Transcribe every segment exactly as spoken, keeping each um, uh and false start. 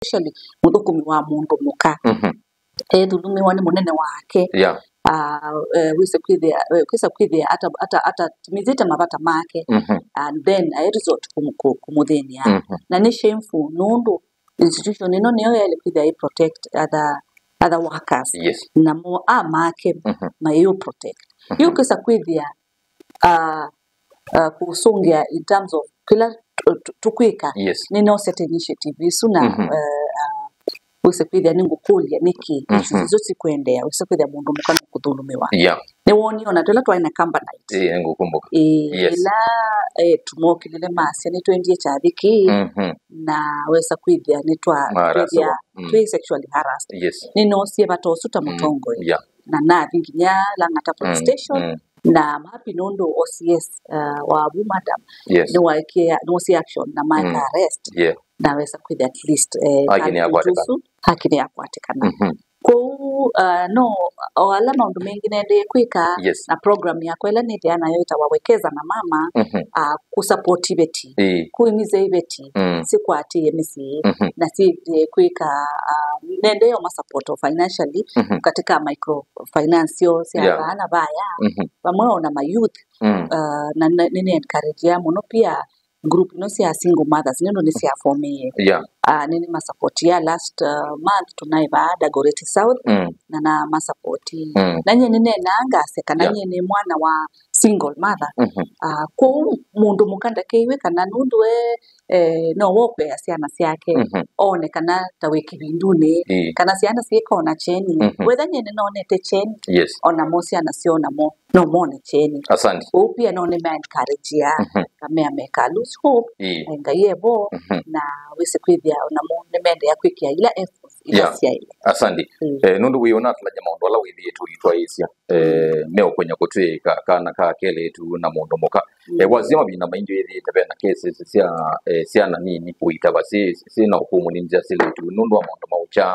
especially mũthũkũmi wa mũndũ mũka. Mhm. Ethulumiwa nĩ mũnene wake. Yeah. Ah, eh, wĩse kwĩthĩa, eh, kwĩsa kwĩthĩa ata, ata, atatimizĩte mavata make, mhm, and then ae resort kũmũ-, kũ-, kũmũthĩnĩa. Mhm. Na nĩ shameful nũndũ institution ĩno nĩyo yaĩle kwĩthĩa ĩ protect other, other workers. Yes. Namo a make, mhm, mayĩũ protect. Mhm. Yu kwĩsa kwĩthĩa, ah, ah, kũsũngĩa in terms of kĩla tũ-, tũ-, tũkwĩka. Yes. Nĩnosete initiative isu na, mhm, eh, ah, wĩse kwĩthĩa nĩngũkũlya nĩkĩ, mhm, isu sikwendeea, wĩse kwĩthĩa mũndũ mũka nũkũthũlũmĩwa. Yeah. Nĩwoni ona tũla twaĩ na Cumberland. Ĩĩ, nĩngũkumbuka. Ĩĩ, yes, ĩla, eh, tũmokĩlile masya nĩtwendie kyathĩ kĩĩ, mhm, na wesa kwĩthĩa nĩtwa-, maraswa, twĩthĩa, mm, twĩ sexually harassed. Yes. Nĩnoosie vata ũsu ta, mm, mũtongoi. Yeah. Na nathi nginya Lang'ata Police, mm, station, mm, na I'm happy nũndũ O C S, uh, wa vu madam, yes, nĩwaekie, nĩwosie action na maeka, mm, arrest. Yeah. Na wesa kwĩthĩa at least, eh, haki nĩyakwatĩkana. Haki nĩyakwatĩkana. Mhm. Kwoou, uh, no, o ala maũndũ mengĩ nendee kwĩka, yes, na program yakwa ĩla nĩthĩaa nayo ĩtawa Wekeza na Mama, mhm, uh, kũsupport iveti, ĩĩ, kũimiza iveti, mm, sikwatĩe mĩsyĩ, mhm, na syĩthĩe kwĩka, uh, nendee o masupport financially, mhm, katika microfinance syo sya, yeah, vaa na vaya, mhm, vamwe ona ma youth, mm, uh, na, na nĩnĩ encourage mũno pia group ino sya single mothers nĩũndũ nĩsyafomĩie. Yeah. Ah, nĩnĩmasapoti ya last, uh, month tũnaĩ vaa Dagoretti South, mm, na namasapoti. Mm. Na nyie nĩneenaa ngasya kana, yeah, nyie nĩ mwana wa single mother. Mhm. Ah, kwoou mũndũ mũka ndakeiwe kana nũndũ we, eh, no wokũea syana syake, mhm, one kana ta wĩ kĩvindunĩ, ĩĩ, kana syana syĩkona kyeni. Mhm. Wetha nyie nĩnonete kyeni, yes, onamo syana syonamo no mone kyeni. Asante. Ũu pia no nĩma encourage-a, mhm, kamea meka lose hope, ĩĩ, eh, Ngai evo, mhm, na wĩsĩ kwĩthĩa onamo nĩmendea kwĩkĩa ila efforts ila, yeah, syaĩle. Asante. Mm. Eh, nũndũ wĩ ũnatũlany'a maũndũ ala wĩthĩĩtwe ũitwaĩĩsya, eh, mm, meũkũnya kũtw'ĩĩka kana ka kelĩtu na mũndũ mũka. Mm. Eh, wasya mavinda maingĩ wĩthĩĩte vena cases sya, eh, syana nini kũitava syĩ, syĩ na ũkũũ mũnini sya silĩtu nũndũ wa maũndũ ma ũkya.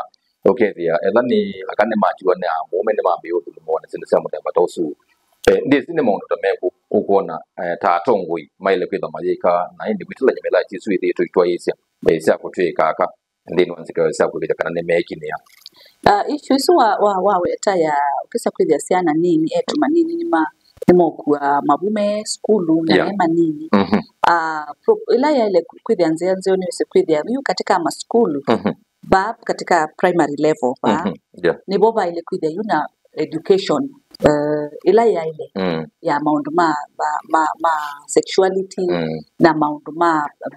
Ũkethĩa ethwa nĩ aka nĩmatiwa nĩ amũũme nĩmambĩĩe ũthũlũmĩwa na syĩndũ sya mũthemba ta ũsu. Eh, ndyĩsĩ nĩ maũndũ ta mekũ ũkwona, eh, ta atongoi maĩle kwĩthwa mayĩka, na ĩndĩ kwĩtĩlany'a mĩlatĩ ĩsu ĩthĩĩtwe ĩitwaĩĩsya, eh, sya kũtw'ĩĩka aka nthĩnĩ wa nzika sya kũĩkĩĩthya kana nĩmeekinyĩa. Ah, issue ĩsu wa, wa, waweta ya ũkĩsa kwĩthĩa syana nini, eĩtu manini nĩma-, nĩmokua mavu me sukulu na, yeah, me manini. Mhm. Ah, pro-, ĩla yaĩle kwĩthĩa nzĩa nzeo nĩwĩsĩ kwĩthĩa yu katika masukulu, mhm, vaa katika primary level vaa, mhm, yeah, nĩvo vaĩle kwĩthĩa yu na education, eh, ĩla yaĩle, mm, ya maũndũ ma, ma, ma, ma sexuality, mm, na maũndũ ma,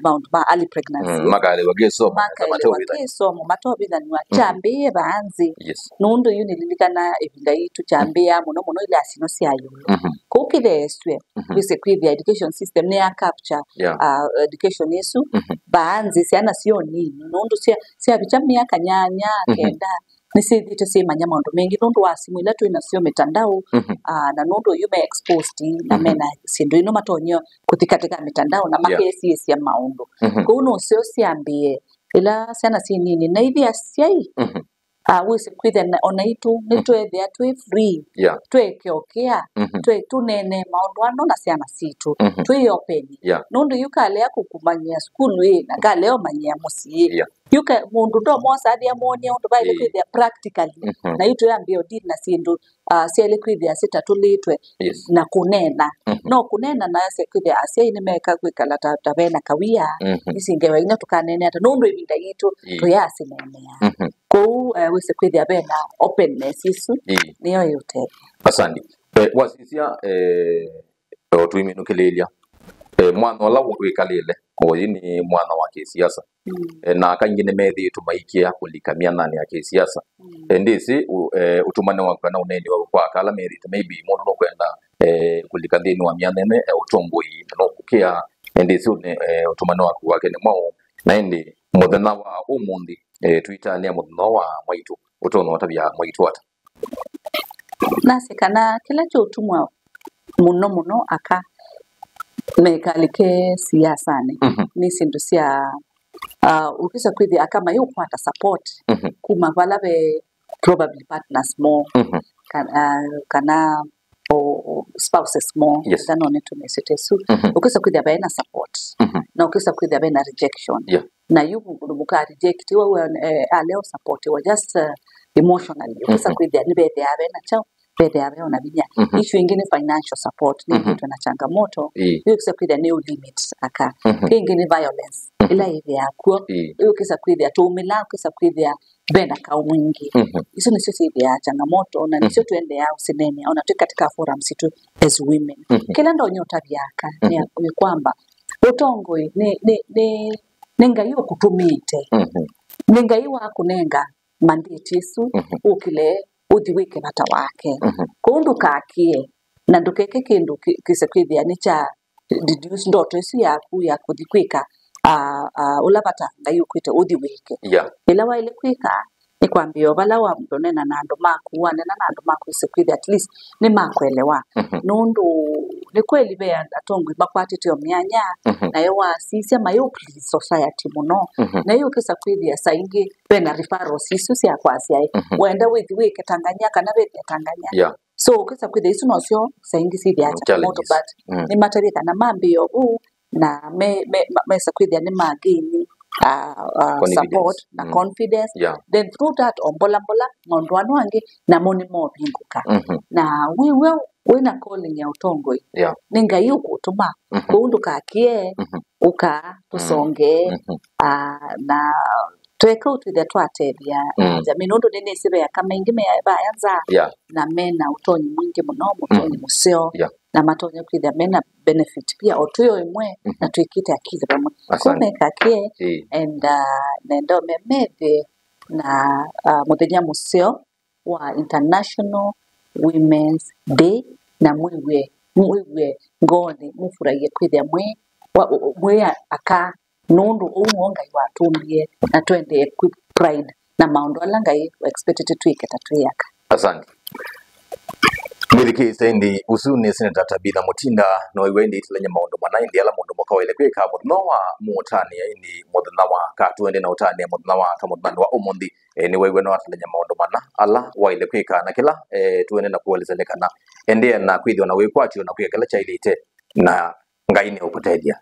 maũndũ ma early pregnancy. Mm, makaelewa kĩsomo, makaelewa matovitha-, kĩsomo, matovithanw'a, mhm, kyambĩĩe vaa nzĩ. Yes. Nũndũ yu nĩlilikana ĩvinda yitũ kyambĩĩa mũno mũno ilasi ino sya ĩũlũ. Mhm. Kũu kĩtheesw'e, mhm, wĩsĩ kwĩthĩa education system nĩya capture, yeah, uh, education ĩsu, mhm, vaa nzĩ syana syo nini. Nũndũ sya, syavikya myaka nyanya, mhm, kenda, nĩsyĩthĩĩtwe syĩmanya maũndũ maingĩ nũndũ wa simũ ila twĩ nasyo, mĩtandao, mhm, ah, na nũndũ yu me exposed, na, mhm, mena syĩndũ ino matonya kũthi katika mĩtandao na, yeah, makesiĩsya maũndũ. Mhm. Kwoou nũseo syambĩe ĩla syana syĩ nini, na ithi asyai, mhm, ah, wĩsĩ kwĩthĩa na, o naitũ, mhm, nĩtweethĩa twĩ free, yeah, twĩke ũkĩa, mhm, twĩ, tũneenee maũndũ ano na syana sitũ, mhm, twĩ open. Yeah. Nũndũ yu kalea kũkũmanyĩa sukulu ĩ, na kalea ũmanyĩa mũsyĩ. Yeah. Yu ke mũndũ ndomwosa athi amwonie ũndũ vaĩle, ĩĩ, kwĩthĩa practically. Mhm. Na yu tũyambĩe ũdeal na syĩndũ, ah, syaĩle kwĩthĩa sitatũlĩtwe, yes, na kũneena. Mhm. No kũneena na ase kwĩthĩa asyai nĩmeka kwĩkala ta, ta vena kawia. Mhm. Isi ngewa ina tũkaneene ata nũndũ ĩvinda yitũ, ĩĩ, tũyasineenea. Mhm. Kwoou, eh, wĩsĩ kwĩthĩa vena openness ĩsu, ĩĩ, nĩyo ĩũtethya. Asante. Eh, wasisya, eh, o tũiminũkĩlĩĩlya, eh, mwanya ũla wĩkalĩle, oyu nĩ mwanya wa kĩsiasa. Mm. Eh, na aka aingĩ nĩmethĩĩtwe maikĩa kũlika myananĩ ya kĩsiasa. Mm. Eh, ndĩsĩ, ũ-, eh, ũtũmani waku kana ũneeni waku kwa aka ala methĩĩtwe, maybe mũndũ nũkwenda, eh, kũlika nthĩnĩ wa myanya ĩno ya ũtongoi, na nũkũkĩa, eh, ndĩsĩ ũne-, eh, ũtũmani waku wake nĩ mwaũ, na ĩndĩ mũthenya wa ũmũnthĩ, eh, twĩtanĩa mũthenya wa mwaitũ, ũtonya ũtavya mwaitũ ata? Nasĩ kana kĩla kĩũtuma mũno mũno aka mekalĩke siasanĩ, mhm, nĩ syĩndũ sya, ah, ũkĩsa kwĩthĩa aka mayĩũkwata support, mhm, kuma vala ve probably partners moo, mhm, ka-, ah, kana o, o spouses moo. Yes. Etha no nĩtũmĩsĩte ĩsu. Mhm. Ũkĩsa kwĩthĩa ve na support. Mhm. Na ũkĩsa kwĩthĩa ve na rejection. Yeah. Na yu mũndũ mũka reject, we, we, eh, aleo support wa just, uh, emotionally. Ũkĩsa Mhm. kwĩthĩa nĩvethĩaa ve na kyaũ, vethĩaa ve na vinya. Mhm. Issue ĩngĩ nĩ financial support, nĩ Mhm. ĩtwe na changamoto. Ĩĩ. Yu ũkĩsa kwĩthĩa nĩ limit aka. Mhm. Kĩngĩ nĩ violence. Mhm. Ĩla ĩthĩaa kw'o. Ĩĩ. Yu ũkĩsa kwĩthĩa tũmĩla, ũkĩsa kwĩthĩa ve na kaũ mwingĩ. Mhm. Isu nĩsyo syĩthĩaa changamoto, na nĩsyo Mhm. tũendeaa ũsineenea, ona twĩ katika forum sitũ as women. Mhm. Kĩla ndonya ũtavya aka, nĩ Mhm. nĩ kwamba, ũtongoi nĩ, nĩ, nĩ, nĩ Ngai ũkũtũmĩte. Mhm. Nĩ Ngai wakũnenga mandate ĩsu, Mhm. ũkĩle ũthi wĩke vata wake. Mhm. Kũu ndũkakĩe, na ndũkeke kĩndũ kĩ-, kĩse kwĩthĩa nĩ kya reduce ndoto ĩsu yaku ya kũthi kwĩka, ah, ah, ũla vata Ngai ũkwĩte ũthi wĩke. Yeah. Ĩla waĩle kwĩka, nĩ kwambĩĩa o vala wambe ũneena na andũ maku, wanena na andũ maku, ĩse kwĩthĩa at least nĩ makwelewa. Mhm. Nũndũ nĩ kweli ve atongoi makwatĩte o myanya, Mhm. nayo wasisya mayũ please society mũno. Mhm. Na yu ũkĩsa kwĩthĩa saa ingĩ ve na referrals isu sya kwasya, Mhm. wenda wĩthi wĩke Tanganyika kana wĩthĩe Tanganyika. Yeah. So ũkĩsa kwĩthĩa isu nosyo saa ingĩ syĩthĩaa Mm, changamoto, challenges. But Mm. nĩmatavye kana mambĩĩa ũu na me, me, ma- mesa kwĩthĩa nĩ magain, uh, uh, Confidence. Support na Mm. confidence. Yeah. Then through that, o mbola mbola, maũndũ anu angĩ namo nĩmovingũka. Mhm. Na wĩw'a wĩna calling ya ũtongoi, Yeah. nĩ Ngai ũkũtũma. Mhm. Kũu ndũkakĩe, Mhm. ũka tũsongee. Mhm. Ah, na tweka ũtwĩthĩa twatethya Mm. jamii, nũndũ nĩnĩsĩ ve aka maingĩ me vaya nza Yeah. na mena ũtonyi mwingĩ mũno, mũtonyi Mm. mũseo, Yeah. na matonya kwĩthĩa mena benefit pia o twĩ o ĩmwe Mhm. na twĩkĩte akili vamwe. Asante. Kũu meka kĩ, Ĩĩ. And, uh, nenda ũmemethĩ na, uh, mũthenya mũseo wa International Women's Day, na mwĩw'e, mwĩw'e ngoonĩ, mũfurahie kwĩthĩa mwĩ, wa- mwĩ aka, nũndũ ũu nĩw'o Ngai watũmbie, na twendee kwĩ pride na maũndũ ala Ngai expectĩte twĩke ta twĩ aka. Asante. Mwĩthikĩĩsya ĩndĩ, ũsu nĩ Senator Tabitha Mutinda. Noiwe ĩndĩ ĩtilany'a maũndũ mana, ĩndĩ ala mũndũ mũka waĩle kwĩka mũthenya wa mũũtanĩa, ĩndĩ mũthenya wa ka, tũendee na ũtanĩa mũthenya wa ka, mũthenya wa ũmũnthĩ. E, nĩwaiwe no atilany'a maũndũ mana ala waĩle kwĩka, na kĩla, e, tũendee na kũelesya nĩ kana endeea na kwĩthĩwa na wĩkwatyo na kwĩka kĩla kyaĩlĩte, na Ngai nĩũkũtethya.